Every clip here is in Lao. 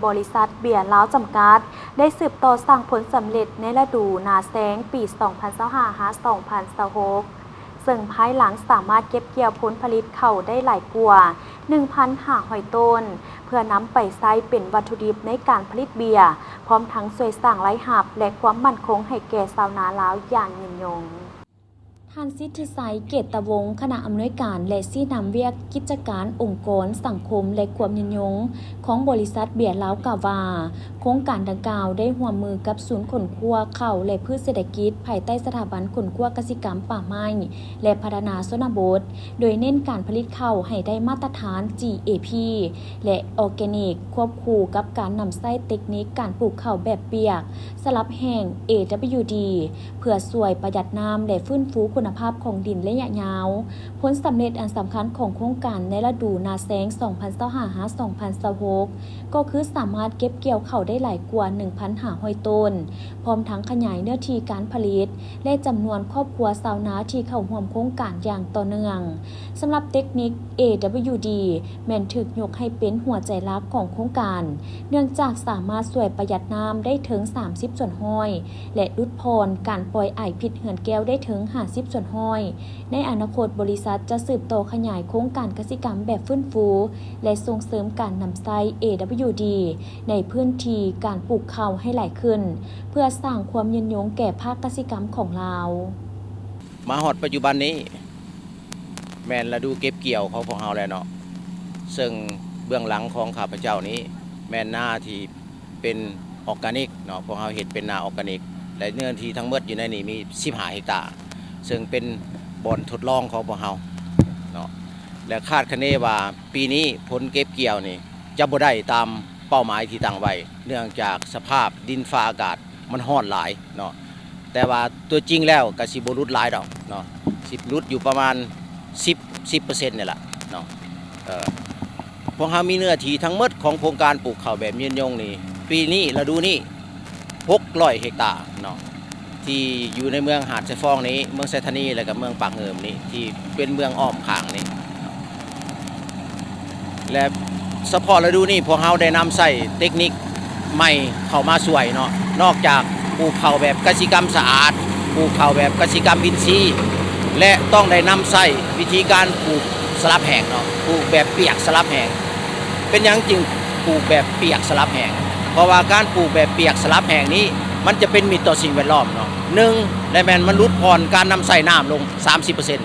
ບໍລິສັດເບຍລາວຈຳກັດ ໄດ້ສືບຕໍ່ສ້າງຜົນສຳເລັດໃນລະດູນາແຊງປີສອງພັນຊາວຫ້າ ຫາ ສອງພັນຊາວຫົກ ເຊິ່ງພາຍຫຼັງສາມາດເກັບກ່ຽວຜົນຜະລິດເຂົ້າໄດ້ຫຼາຍກວ່າໜຶ່ງພັນຫ້າຮ້ອຍໂຕນ ເພື່ອນຳໄປໃຊ້ເປັນວັດຖຸດິບໃນການຜະລິດເບຍ, ພ້ອມທັງຊ່ວຍສ້າງລາຍຮັບ ແລະ ຄວາມໝັ້ນຄົງໃຫ້ແກ່ຊາວນາລາວຢ່າງຍືນຍົງ. ທ່ານ ສິດທິໄຊ ເກດຕະວົງ ຄະນະອຳນວຍການ ແລະ ຊີ້ນຳວຽກກິດຈະການອົງກອນສັງຄົມ ແລະ ຄວາມຍືນຍົງຂອງບໍລິສັດເບຍລາວ ກ່າວວ່າ ໂຄງການດັ່ງກ່າວໄດ້ຮ່ວມມືກັບສູນຄົ້ນຄວ້າເຂົ້າ ແລະ ພືດເສດຖະກິດ ພາຍໃຕ້ສະຖາບັນຄົ້ນຄວ້າກະສິກຳ, ປ່າໄມ້ ແລະ ພັດທະນາຊົນນະບົດ ໂດຍເນັ້ນການຜະລິດເຂົ້າໃຫ້ໄດ້ມາດຕະຖານ ຈີ ເອ ພີ ແລະ ອໍແກນິກ ຄວບຄູ່ກັບການນຳໃຊ້ເຕັກນິກການປູກເຂົ້າແບບປຽກສະຫຼັບແຫ້ງ ເອ ດັບເບິນຢູ ດີ ເພື່ອຊ່ວຍປະຢັດນ້ຳ ແລະ ຟື້ນຟູຄຸນນະພາບຂອງດິນໄລຍະຍາວ. ຜົນສຳເລັດອັນສຳຄັນຂອງໂຄງການໃນລະດູນາແຊງ ສອງພັນຊາວຫ້າ ຫາ ສອງພັນຊາວຫົກ ກໍຄືສາມາດເກັບກ່ຽວເຂົ້າໄດ້ຫຼາຍກວ່າໜຶ່ງພັນຫ້າຮ້ອຍໂຕນ, ພ້ອມທັງຂະຫຍາຍເນື້ອທີ່ການຜະລິດ ແລະ ຈຳນວນຄອບຄົວຊາວນາທີ່ເຂົ້າຮ່ວມໂຄງການຢ່າງຕໍ່ເນື່ອງ. ສຳລັບເຕັກນິກ ເອ ດັບເບິນຢູ ດີ ແມ່ນຖືກຍົກໃຫ້ເປັນຫົວໃຈຫຼັກຂອງໂຄງການ, ເນື່ອງຈາກສາມາດຊ່ວຍປະຢັດນ້ຳໄດ້ເຖິງສາມສິບສ່ວນຮ້ອຍ ແລະ ຫຼຸດຜ່ອນການປ່ອຍອາຍພິດເຮືອນແກ້ວໄດ້ເຖິງຫ້າສິບສ່ວນຮ້ອຍ. ໃນອະນາຄົດ, ບໍລິສັດຈະສືບຕໍ່ຂະຫຍາຍໂຄງການກະສິກຳແບບຟື້ນຟູ ແລະ ສົ່ງເສີມການນຳໃຊ້ ເອ ດັບເບິນຢູ ດີ ໃນພື້ນທີ່ການປູກເຂົ້າໃຫ້ຫຼາຍຂຶ້ນ, ເພື່ອສ້າງຄວາມຍືນຍົງແກ່ພາກກະສິກຳຂອງລາວ. ມາຮອດປັດຈຸບັນນີ້ ແມ່ນລະດູເກັບກ່ຽວຂອງພວກເຮົາແລ້ວເນາະ, ເຊິ່ງເບື້ອງຫຼັງຂອງຂ້າພະເຈົ້ານີ້ ແມ່ນນາທີ່ເປັນ ອໍແກນິກເນາະ, ພວກເຮົາເຮັດເປັນນາອໍແກນິກ ແລະ ເນື້ອທີ່ທັງໝົດຢູ່ໃນນີ້ມີສິບຫ້າເຮັກຕາ, ເຊິ່ງເປັນບ່ອນທົດລອງຂອງພວກເຮົາເນາະ ແລະ ຄາດຄະເນວ່າປີນີ້ຜົນເກັບກ່ຽວນີ້ຈະບໍ່ໄດ້ຕາມເປົ້າໝາຍທີ່ຕັ້ງໄວ້ ເນື່ອງຈາກສະພາບດິນຟ້າອາກາດມັນຮ້ອນຫຼາຍເນາະ, ແຕ່ວ່າຕົວຈິງແລ້ວກໍຊິບໍ່ຫຼຸດຫຼາຍດອກເນາະ, ຊິຫຼຸດຢູ່ປະມານສິບ ສິບເປີເຊັນນີ້ລະເນາະ. ເອີ ພວກເຮົາມີເນື້ອທີ່ທັງໝົດຂອງໂຄງການປູກເຂົ້າແບບຍືນຍົງນີ້ ປີນີ້ ລະດູນີ້ ຫົກຮ້ອຍເຮັກຕາເນາະ ທີ່ຢູ່ໃນເມືອງຫາດຊາຍຟອງນີ້, ເມືອງໄຊທານີ ແລະ ກໍເມືອງປາກງື່ມນີ້ ທີ່ເປັນເມືອງອ້ອມຂ້າງນີ້ ແລະ ສະເພາະລະດູນີ້ ພວກເຮົາໄດ້ນຳໃຊ້ເຕັກນິກໃໝ່ເຂົ້າມາຊ່ວຍເນາະ, ນອກຈາກປູກເຂົ້າແບບກະສິກຳສະອາດ, ປູກເຂົ້າແບບກະສິກຳອິນຊີ ແລະ ຕ້ອງໄດ້ນຳໃຊ້ວິທີການປູກສະຫຼັບແຫ້ງເນາະ, ປູກແບບປຽກສະຫຼັບແຫ້ງ. ເປັນຫຍັງຈຶ່ງປູກແບບປຽກສະຫຼັບແຫ້ງ? ເພາະວ່າການປູກແບບປຽກສະຫຼັບແຫ້ງນີ້ ມັນຈະເປັນມິດຕໍ່ສິ່ງແວດລ້ອມເນາະ, ໜຶ່ງ ແລະ ແມ່ນມັນຫຼຸດຜ່ອນການນຳໃຊ້ນ້ຳລົງສາມສິບເປີເຊັນ,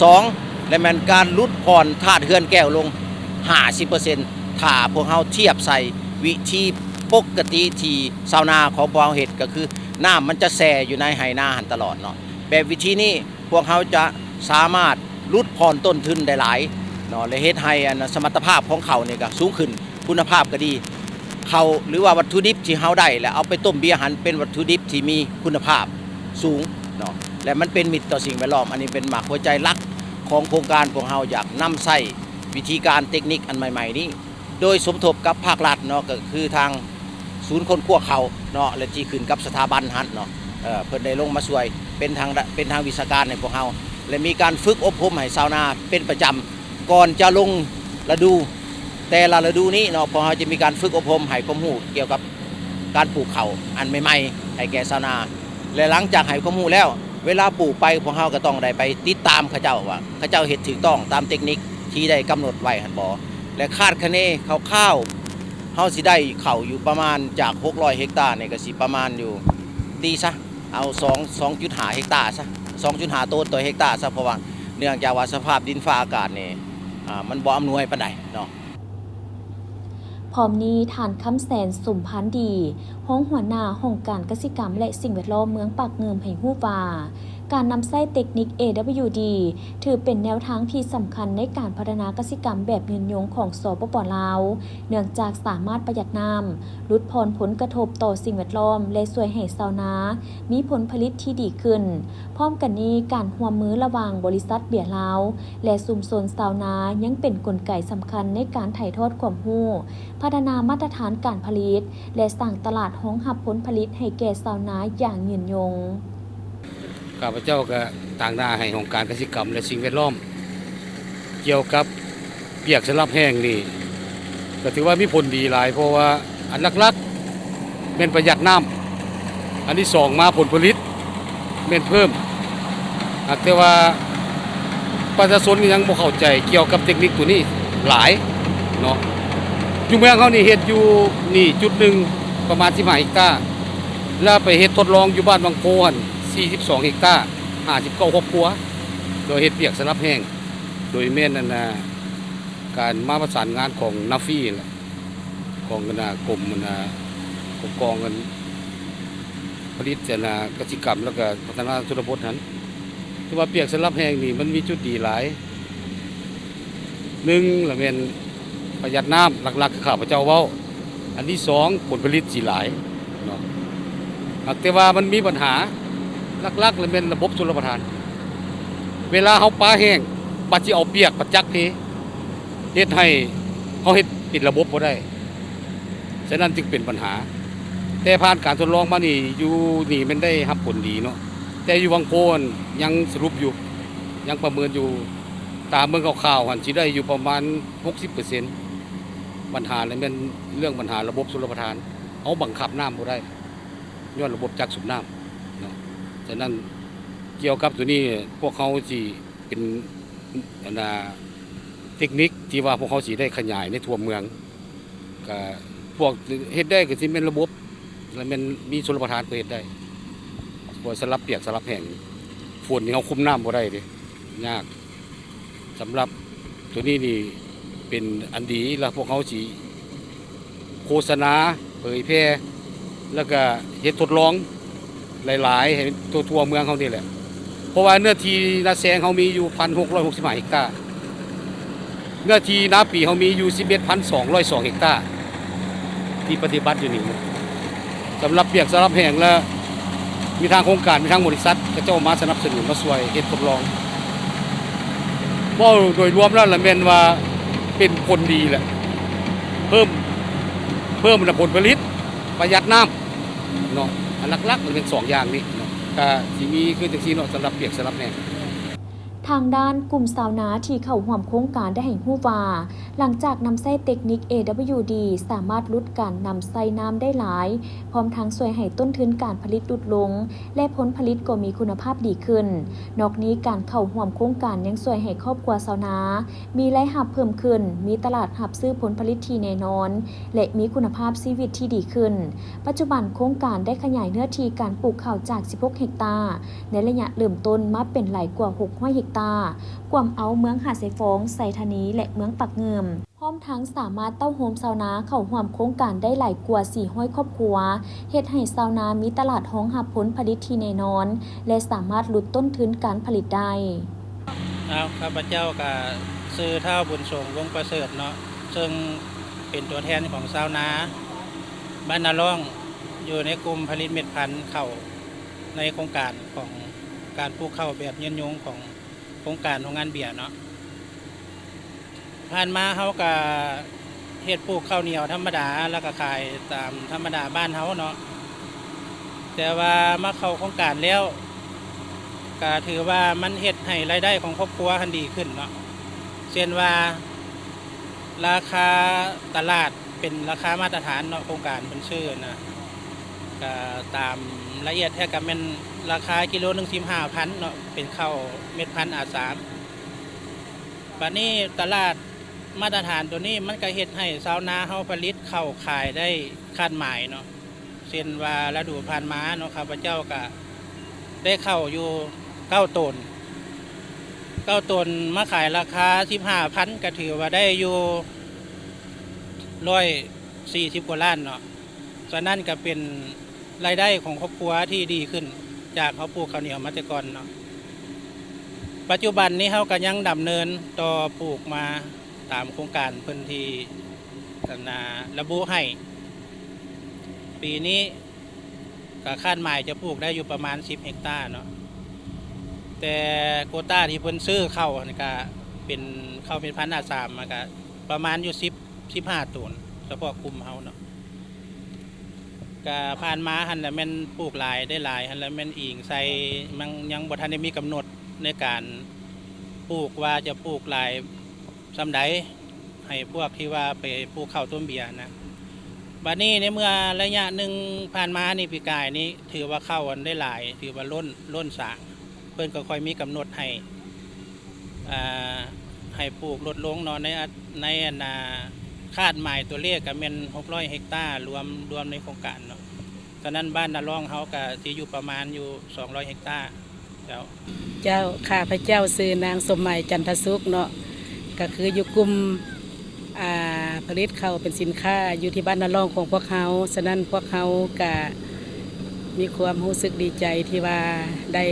ສອງ ແລະ ແມ່ນການຫຼຸດຜ່ອນທາດເຮືອນແກ້ວລົງຫ້າສິບເປີເຊັນ ຖ້າພວກເຮົາທຽບໃສ່ວິທີປົກກະຕິທີ່ຊາວນາຂອງພວກເຮົາເຮັດ ກໍຄືນ້ຳມັນຈະແຊ່ຢູ່ໃນໄຮ່ນາຫັ້ນຕະຫຼອດເນາະ. ແບບວິທີນີ້ ພວກເຮົາຈະສາມາດຫຼຸດຜ່ອນຕົ້ນທຶນໄດ້ຫຼາຍເນາະ ແລະ ເຮັດໃຫ້ອັນສະມັດຕະພາບຂອງເຂົ້ານີ້ກໍສູງຂຶ້ນ, ຄຸນນະພາບກໍດີ. ເຂົ້າ ຫຼືວ່າວັດຖຸດິບທີ່ເຮົາໄດ້ ແລະ ເອົາໄປຕົ້ມເບຍຫັ້ນ ເປັນວັດຖຸດິບທີ່ມີຄຸນນະພາບສູງເນາະ ແລະ ມັນເປັນມິດຕໍ່ສິ່ງແວດລ້ອມ. ອັນນີ້ເປັນໝາກຫົວໃຈຫຼັກຂອງໂຄງການພວກເຮົາ ຢາກນຳໃຊ້ວິທີການເຕັກນິກອັນໃໝ່ໆນີ້ ໂດຍສົມທົບກັບພາກລັດເນາະ, ກໍຄືທາງສູນຄົ້ນຄວ້າເຂົ້າເນາະ ແລະ ທີ່ຂຶ້ນກັບສະຖາບັນຫັ້ນເນາະ, ເອີ ເພິ່ນໄດ້ລົງມາຊ່ວຍເປັນທາງ ເປັນທາງວິຊາການໃຫ້ພວກເຮົາ ແລະ ມີການຝຶກອົບຮົມໃຫ້ຊາວນາເປັນປະຈຳ ກ່ອນຈະລົງລະດູ ແຕ່ລະລະດູນີ້ເນາະ, ພວກເຮົາຈະມີການຝຶກອົບຮົມໃຫ້ຄວາມຮູ້ກ່ຽວກັບການປູກເຂົ້າອັນໃໝ່ໆໃຫ້ແກ່ຊາວນາ ແລະ ຫຼັງຈາກໃຫ້ຄວາມຮູ້ແລ້ວ ເວລາປູກໄປ ພວກເຮົາກໍຕ້ອງໄດ້ໄປຕິດຕາມເຂົາເຈົ້າວ່າ ເຂົາເຈົ້າເຮັດຖືກຕ້ອງຕາມເຕັກນິກທີ່ໄດ້ກຳນົດໄວ້ຫັ້ນບໍ່ ແລະ ຄາດຄະເນຄ່າວໆ ເຮົາຊິໄດ້ເຂົ້າຢູ່ປະມານ ຈາກຫົກຮ້ອຍເຮັກຕານີ້ ກໍຊິປະມານຢູ່ ຕີຊະ ເອົາສອງ ສອງຈຸດຫ້າເຮັກຕາຊະ ສອງຈຸດຫ້າໂຕນຕໍ່ເຮັກຕາຊະ ເພາະວ່າເນື່ອງຈາກວ່າສະພາບດິນຟ້າອາກາດນີ້ ອ່າ ມັນບໍ່ອຳນວຍປານໃດເນາະ. ພ້ອມນີ້ ທ່ານ ຄຳແສນ ສົມພານດີ ຮອງຫົວໜ້າຫ້ອງການກະສິກຳ ແລະ ສິ່ງແວດລ້ອມເມືອງປາກງື່ມ ໃຫ້ຮູ້ວ່າ ການນຳໃຊ້ເຕັກນິກ ເອ ດັບເບິນຢູ ດີ ຖືເປັນແນວທາງທີ່ສຳຄັນໃນການພັດທະນາກະສິກຳແບບຍືນຍົງຂອງ ສປປ ລາວ, ເນື່ອງຈາກສາມາດປະຢັດນ້ຳ, ຫຼຸດຜ່ອນຜົນກະທົບຕໍ່ສິ່ງແວດລ້ອມ ແລະ ຊ່ວຍໃຫ້ຊາວນາມີຜົນຜະລິດທີ່ດີຂຶ້ນ. ພ້ອມກັນນີ້, ການຮ່ວມມືລະຫວ່າງບໍລິສັດເບຍລາວ ແລະ ຊຸມຊົນຊາວນາ ຍັງເປັນກົນໄກສຳຄັນໃນການຖ່າຍທອດຄວາມຮູ້, ພັດທະນາມາດຕະຖານການຜະລິດ ແລະ ສ້າງຕະຫຼາດຮອງຮັບຜົນຜະລິດໃຫ້ແກ່ຊາວນາຢ່າງຍືນຍົງ. ຂ້າພະເຈົ້າກໍຕາງໜ້າໃຫ້ຫ້ອງການກະສິກຳ ແລະ ສິ່ງແວດລ້ອມ ກ່ຽວກັບປຽກສະຫຼັບແຫ້ງນີ້ ກໍຖືວ່າມີຜົນດີຫຼາຍ ເພາະວ່າອັນຫຼັກໆແມ່ນປະຢັດນ້ຳ, ອັນທີສອງມາຜົນຜະລິດແມ່ນເພີ່ມ. ຫາກແຕ່ວ່າປະຊາຊົນຍັງບໍ່ເຂົ້າໃຈກ່ຽວກັບເຕັກນິກໂຕນີ້ຫຼາຍເນາະ. ຢູ່ເມືອງເຮົານີ້ເຮັດຢູ່ນີ້ຈຸດໜຶ່ງປະມານສິບຫ້າເຮັກຕາ ແລ້ວໄປເຮັດທົດລອງຢູ່ບ້ານວັງໂພຫັ້ນສີ່ສິບສອງເຮັກຕາ ຫ້າສິບເກົ້າຄອບຄົວ ໂດຍເຮັດວຽກສະຫຼັບແຫ້ງ ໂດຍແມ່ນອັນນາ ການມາປະສານງານຂອງນາຟີຫັ້ນແຫຼະ ຂອງອັນນາກົມອັນນາປົກຄອງອັນຜະລິດອັນນາກະສິກຳ ແລ້ວກະພັດທະນາຊົນນະບົດຫັ້ນ. ຖືວ່າວຽກສະຫຼັບແຫ້ງນີ້ມັນມີຈຸດດີຫຼາຍ. ໜຶ່ງລະແມ່ນປະຢັດນ້ຳ ຫຼັກໆຄືຂ້າພະເຈົ້າເວົ້າ. ອັນທີສອງ ຜົນຜະລິດຊິຫຼາຍເນາະ. ຫາກແຕ່ວ່າມັນມີບັນຫາ ຫຼັກໆລະແມ່ນລະບົບຊົນລະປະທານ. ເວລາເຮົາປາແຫ້ງ ບັດຊິເອົາປຽກ ບັດຈັກເພ ເຮັດໃຫ້ເຮົາເຮັດເປັນລະບົບບໍ່ໄດ້. ສະນັ້ນຈຶ່ງເປັນບັນຫາ. ແຕ່ຜ່ານການທົດລອງມານີ້ ຢູ່ນີ້ແມ່ນໄດ້ຮັບຜົນດີເນາະ. ແຕ່ຢູ່ວັງໂພຫັ້ນຍັງສະຫຼຸບຢູ່ ຍັງປະເມີນຢູ່. ຕາມເບິ່ງຂ່າວໆຫັ້ນ ຊິໄດ້ຢູ່ປະມານຫົກສິບເປີເຊັນ. ບັນຫາລະແມ່ນເລື່ອງບັນຫາລະບົບຊົນລະປະທານ ເຮົາບັງຄັບນ້ຳບໍ່ໄດ້ ຍ້ອນລະບົບຈັກສູບນ້ຳເນາະ. ສະນັ້ນ ກ່ຽວກັບໂຕນີ້ ພວກເຮົາຊິເປັນ ອັນນາ ເຕັກນິກທີ່ວ່າພວກເຮົາຊິໄດ້ຂະຫຍາຍໃນທົ່ວເມືອງ. ກະພວກເຮັດໄດ້ກະຊິແມ່ນລະບົບ ລະແມ່ນມີຊົນລະປະທານກໍເຮັດໄດ້. ເພາະສະຫຼັບປຽກສະຫຼັບແຫ້ງ ຝົນນີ້ເຮົາຄຸມນ້ຳບໍ່ໄດ້ເດ້ ຍາກ. ສຳລັບໂຕນີ້ນີ້ເປັນອັນດີ ລະພວກເຮົາຊິໂຄສະນາເຜີຍແຜ່ ລະກະເຮັດທົດລອງຫຼາຍໆໃຫ້ທົ່ວໆເມືອງເຮົານີ້ແຫຼະ. ເພາະວ່າເນື້ອທີ່ນາແຊງເຮົາມີຢູ່ພັນຫົກຮ້ອຍຫົກສິບຫ້າເຮັກຕາ ເນື້ອທີ່ນາປີເຮົາມີຢູ່ສິບເອັດພັນສອງຮ້ອຍສອງເຮັກຕາ ທີ່ປະຕິບັດຢູ່ນີ້. ສຳລັບປຽກສະຫຼັບແຫ້ງ ລະມີທາງໂຄງການ ມີທາງບໍລິສັດ ເຂົາເຈົ້າມາສະໜັບສະໜູນ ມາຊ່ວຍເຮັດທົດລອງ. ເວົ້າໂດຍລວມແລ້ວລະແມ່ນວ່າເປັນຜົນດີແຫຼະ ເພີ່ມ ເພີ່ມລະຜົນຜະລິດ ປະຢັດນ້ຳເນາະ. ອັນຫຼັກໆລະແມ່ນສອງຢ່າງນີ້ເນາະ ກະຊິມີຄືຈັ່ງຊີ້ເນາະ ສຳລັບປຽກສະຫຼັບແຫ້ງ. ທາງດ້ານກຸ່ມຊາວນາທີ່ເຂົ້າຮ່ວມໂຄງການໄດ້ໃຫ້ຮູ້ວ່າ ຫຼັງຈາກນຳໃຊ້ເຕັກນິກ ເອ ດັບເບິນຢູ ດີ ສາມາດຫຼຸດການນຳໃຊ້ນ້ຳໄດ້ຫຼາຍ, ພ້ອມທັງຊ່ວຍໃຫ້ຕົ້ນທຶນການຜະລິດຫຼຸດລົງ ແລະ ຜົນຜະລິດກໍມີຄຸນນະພາບດີຂຶ້ນ. ນອກນີ້, ການເຂົ້າຮ່ວມໂຄງການຍັງຊ່ວຍໃຫ້ຄອບຄົວຊາວນາມີລາຍຮັບເພີ່ມຂຶ້ນ, ມີຕະຫຼາດຮັບຊື້ຜົນຜະລິດທີ່ແນ່ນອນ ແລະ ມີຄຸນນະພາບຊີວິດທີ່ດີຂຶ້ນ. ປັດຈຸບັນໂຄງການໄດ້ຂະຫຍາຍເນື້ອທີ່ການປູກເຂົ້າຈາກສິບຫົກເຮັກຕາ ໃນໄລຍະເລີ່ມຕົ້ນມາເປັນຫຼາຍກວ່າຫົກຮ້ອຍເຮັກຕາ, ກວມເອົາເມືອງຫາດຊາຍຟອງ, ໄຊທານີ ແລະ ເມືອງປາກງື່ມ, ພ້ອມທັງສາມາດເຕົ້າໂຮມຊາວນາເຂົ້າຮ່ວມໂຄງການໄດ້ຫຼາຍກວ່າສີ່ຮ້ອຍຄອບຄົວ, ເຮັດໃຫ້ຊາວນາມີຕະຫຼາດຮອງຮັບຜົນຜະລິດທີ່ແນ່ນອນ ແລະ ສາມາດຫຼຸດຕົ້ນທຶນການຜະລິດໄດ້. ເອົາ ຂ້າພະເຈົ້າກະຊື່ ທ້າວ ບຸນສົງ ວົງປະເສີດ ເນາະ, ເຊິ່ງເປັນຕົວແທນຂອງຊາວນາບ້ານນາລ້ອງ ຢູ່ໃນກຸ່ມຜະລິດເມັດພັນເຂົ້າ ໃນໂຄງການຂອງການປູກເຂົ້າແບບຍືນຍົງຂອງໂຄງການໂຮງງານເບຍເນາະ. ຜ່ານມາເຮົາກະເຮັດປູກເຂົ້າໜຽວທຳມະດາ ແລ້ວກະຂາຍຕາມທຳມະດາບ້ານເຮົາເນາະ, ແຕ່ວ່າມາເຂົ້າໂຄງການແລ້ວ ກະຖືວ່າມັນເຮັດໃຫ້ລາຍໄດ້ຂອງຄອບຄົວຫັ້ນດີຂຶ້ນເນາະ. ເຊັ່ນວ່າ ລາຄາຕະຫຼາດເປັນລາຄາມາດຕະຖານເນາະ, ໂຄງການເພິ່ນຊື້ນະ ກະຕາມລະອຽດແທ້ກະແມ່ນລາຄາກິໂລໜຶ່ງສິບຫ້າພັນເນາະ, ເປັນເຂົ້າເມັດພັນ ອາ ສາມ. ບາດນີ້ຕະຫຼາດມາດຕະຖານໂຕນີ້ ມັນກະເຮັດໃຫ້ຊາວນາເຮົາຜະລິດເຂົ້າຂາຍໄດ້ຄາດໝາຍເນາະ. ເຊັ່ນວ່າລະດູຜ່ານມາເນາະ, ຂ້າພະເຈົ້າກະໄດ້ເຂົ້າຢູ່ເກົ້າໂຕນ, ເກົ້າໂຕນມາຂາຍລາຄາສິບຫ້າພັນ ກະຖືວ່າໄດ້ຢູ່ຮ້ອຍສີ່ສິບກວ່າລ້ານເນາະ. ສະນັ້ນກະເປັນລາຍໄດ້ຂອງຄອບຄົວທີ່ດີຂຶ້ນ ຈາກເຮົາປູກເຂົ້າໜຽວມາແຕ່ກ່ອນເນາະ. ປັດຈຸບັນນີ້ເຮົາກະຍັງດຳເນີນຕໍ່ປູກມາ ຕາມໂຄງການເພິ່ນທີ່ ອັນນາ ລະບຸໃຫ້. ປີນີ້ກະຄາດໝາຍຈະປູກໄດ້ຢູ່ປະມານສິບເຮັກຕາເນາະ, ແຕ່ໂກຕ້າທີ່ເພິ່ນຊື້ເຂົ້າຫັ້ນກະເປັນເຂົ້າເມັດພັນ ອາ ສາມ ມັນກະປະມານຢູ່ສິບ ສິບຫ້າໂຕນ ສະເພາະກຸ່ມເຮົາເນາະ. ກະຜ່ານມາຫັ້ນລະແມ່ນປູກຫຼາຍໄດ້ຫຼາຍ, ຫັ້ນລະແມ່ນອີງໃສ່ ມັນຍັງບໍ່ທັນໄດ້ມີກຳນົດໃນການປູກວ່າຈະປູກຫຼາຍ ສ່ຳໃດ. ໃຫ້ພວກທີ່ວ່າໄປປູກເຂົ້າຕົ້ນເບຍນະ. ບັດນີ້ໃນເມື່ອໄລຍະໜຶ່ງຜ່ານມານີ້ ປີກາຍນີ້ ຖືວ່າເຂົ້າອັນໄດ້ຫຼາຍ ຖືວ່າລົ້ນ ລົ້ນສາງ ເພິ່ນກໍຄ່ອຍມີກຳນົດໃຫ້ ອ່າ ໃຫ້ປູກລົດລົງເນາະ ໃນ ໃນອັນນ່າ ຄາດໝາຍຕົວເລກກໍແມ່ນຫົກຮ້ອຍເຮັກຕາ ລວມ ລວມໃນໂຄງການເນາະ. ສະນັ້ນບ້ານນາລ່ອງເຮົາກໍຊິຢູ່ປະມານຢູ່ສອງຮ້ອຍເຮັກຕາ. ເຈົ້າ ເຈົ້າ ຂ້າພະເຈົ້າຊື່ນາງສົມໝາຍ ຈັນທະສຸກເນາະ ກະຄືຢູ່ກຸ່ມ ອ່າ ຜະລິດເຂົ້າເປັນສິນຄ້າຢູ່ທີ່ບ້ານນາລ່ອງຂອງພວກເຮົາ. ສະນັ້ນພວກເຮົາກະມີຄວາມຮູ້ສຶກດີໃຈທີ່ວ່າໄດ້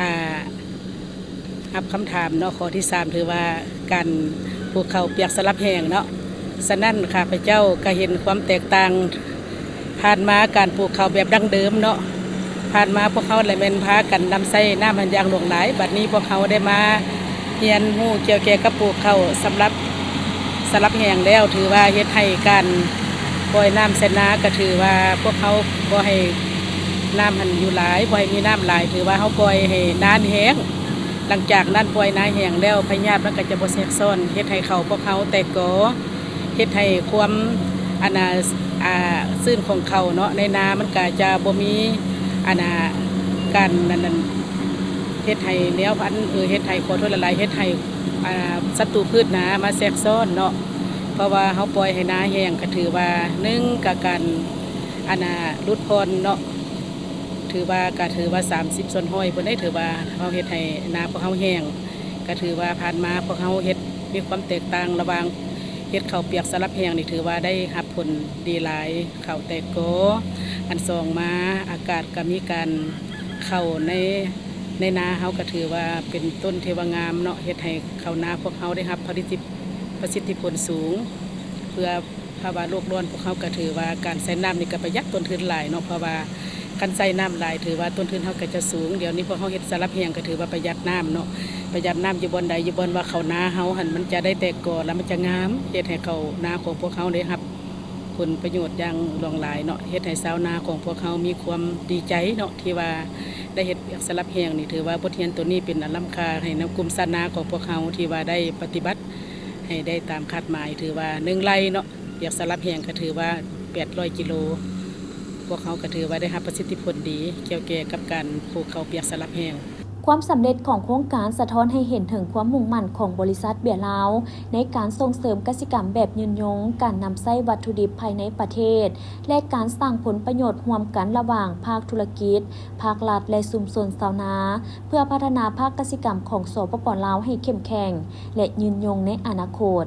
ອ່າ ຮັບຄຳຖາມເນາະ ຂໍ້ທີສາມ ຖືວ່າການປູກເຂົ້າປຽກສະຫຼັບແຫ້ງເນາະ. ສະນັ້ນຂ້າພະເຈົ້າກະເຫັນຄວາມແຕກຕ່າງ ຜ່ານມາການປູກເຂົ້າແບບດັ້ງເດີມເນາະ ຜ່ານມາພວກເຮົາລະແມ່ນພາກັນນຳໃຊ້ນ້ຳຫັ້ນຢ່າງຫຼວງຫຼາຍ. ບັດນີ້ພວກເຮົາໄດ້ມາຮຽນຮູ້ກ່ຽວແກ່ກັບປູກເຂົ້າສຳລັບສະຫຼັບແຫ້ງແລ້ວ ຖືວ່າເຮັດໃຫ້ການປ່ອຍນ້ຳໃສ່ນາ ກະຖືວ່າພວກເຮົາບໍ່ໃຫ້ນ້ຳຫັ້ນຢູ່ຫຼາຍ ບໍ່ໃຫ້ມີນ້ຳຫຼາຍ ຖືວ່າເຮົາປ່ອຍໃຫ້ນາແຫ້ງ. ຫຼັງຈາກນັ້ນປ່ອຍນາແຫ້ງແລ້ວ ພະຍາດມັນກະຈະບໍ່ແຊກຊ້ອນ ເຮັດໃຫ້ເຂົ້າພວກເຮົາແຕກກໍ ເຮັດໃຫ້ຄວາມ ອັນນ່າ ອ່າ ຊື້ນຂອງເຂົ້າເນາະ ໃນນາມັນກະຈະບໍ່ມີ ອັນນ່າ ການ ອັນນັ້ນ ເຮັດໃຫ້ແນວພັນ ເອີ ເຮັດໃຫ້ ຂໍໂທດຫຼາຍໆ ເຮັດໃຫ້ ອ່າ ສັດຕູພືດນາມາແຊກຊ້ອນເນາະ. ເພາະວ່າເຮົາປ່ອຍໃຫ້ນາແຫ້ງ ກະຖືວ່າ ໜຶ່ງ ກະການ ອັນນ່າ ຫຼຸດຜ່ອນເນາະ ຖືວ່າ ກະຖືວ່າສາມສິບສ່ວນຮ້ອຍພຸ້ນເດ້. ຖືວ່າເຮົາເຮັດໃຫ້ນາພວກເຮົາແຫ້ງ ກະຖືວ່າຜ່ານມາພວກເຮົາເຮັດ ມີຄວາມແຕກຕ່າງລະຫວ່າງເຮັດເຂົ້າປຽກສະຫຼັບແຫ້ງນີ້ ຖືວ່າໄດ້ຮັບຜົນດີຫຼາຍ ເຂົ້າແຕກກໍ. ອັນສອງມາ ອາກາດກະມີການເຂົ້າໃນ ໃນນາເຮົາກະຖືວ່າເປັນຕົ້ນທີ່ວ່າງາມເນາະ ເຮັດໃຫ້ເຂົ້ານາພວກເຮົາໄດ້ຮັບຜະລິດ ປະສິດທິຜົນສູງ ເພື່ອ ພາວະໂລກຮ້ອນ ພວກເຮົາກະຖືວ່າການໃຊ້ນ້ຳນີ້ກະປະຢັດຕົ້ນທຶນຫຼາຍເນາະ ເພາະວ່າຄັນໃຊ້ນ້ຳຫຼາຍ ຖືວ່າຕົ້ນທຶນເຮົາກະຈະສູງ. ດຽວນີ້ພວກເຮົາເຮັດສະຫຼັບແຫ້ງ ກະຖືວ່າປະຢັດນ້ຳເນາະ ປະຢັດນ້ຳຢູ່ບ່ອນໃດ ຢູ່ບ່ອນວ່າເຂົ້ານາເຮົາຫັ້ນ ມັນຈະໄດ້ແຕກກໍ ລະມັນຈະງາມ ເຮັດໃຫ້ເຂົ້ານາຂອງພວກເຮົາໄດ້ຮັບຜົນປະໂຫຍດຢ່າງຫຼວງຫຼາຍເນາະ ເຮັດໃຫ້ຊາວນາຂອງພວກເຮົາມີຄວາມດີໃຈເນາະ ທີ່ວ່າໄດ້ເຮັດວຽກສະຫຼັບແຫ້ງນີ້. ຖືວ່າບົດຮຽນໂຕນີ້ເປັນອັນລ້ຳຄ່າໃຫ້ນຳກຸ່ມຊາວນາຂອງພວກເຮົາ ທີ່ວ່າໄດ້ປະຕິບັດ ໃຫ້ໄດ້ຕາມຄາດໝາຍ ຖືວ່າໜຶ່ງໄລ່ເນາະ ປຽກສະຫຼັບແຫ້ງກະຖືວ່າແປດຮ້ອຍກິໂລ ພວກເຮົາກະຖືວ່າໄດ້ຮັບປະສິດທິຜົນດີ ກ່ຽວແກ່ກັບການປູກເຂົ້າປຽກສະຫຼັບແຫ້ງ. ຄວາມສຳເລັດຂອງໂຄງການສະທ້ອນໃຫ້ເຫັນເຖິງຄວາມມຸ່ງໝັ້ນຂອງບໍລິສັດເບຍລາວ ໃນການສົ່ງເສີມກະສິກຳແບບຍືນຍົງ, ການນຳໃຊ້ວັດຖຸດິບພາຍໃນປະເທດ ແລະ ການສ້າງຜົນປະໂຫຍດຮ່ວມກັນລະຫວ່າງພາກທຸລະກິດ, ພາກລັດ ແລະ ຊຸມຊົນຊາວນາ ເພື່ອພັດທະນາພາກກະສິກຳຂອງ ສປປ ລາວ ໃຫ້ເຂັ້ມແຂງ ແລະ ຍືນຍົງໃນອະນາຄົດ.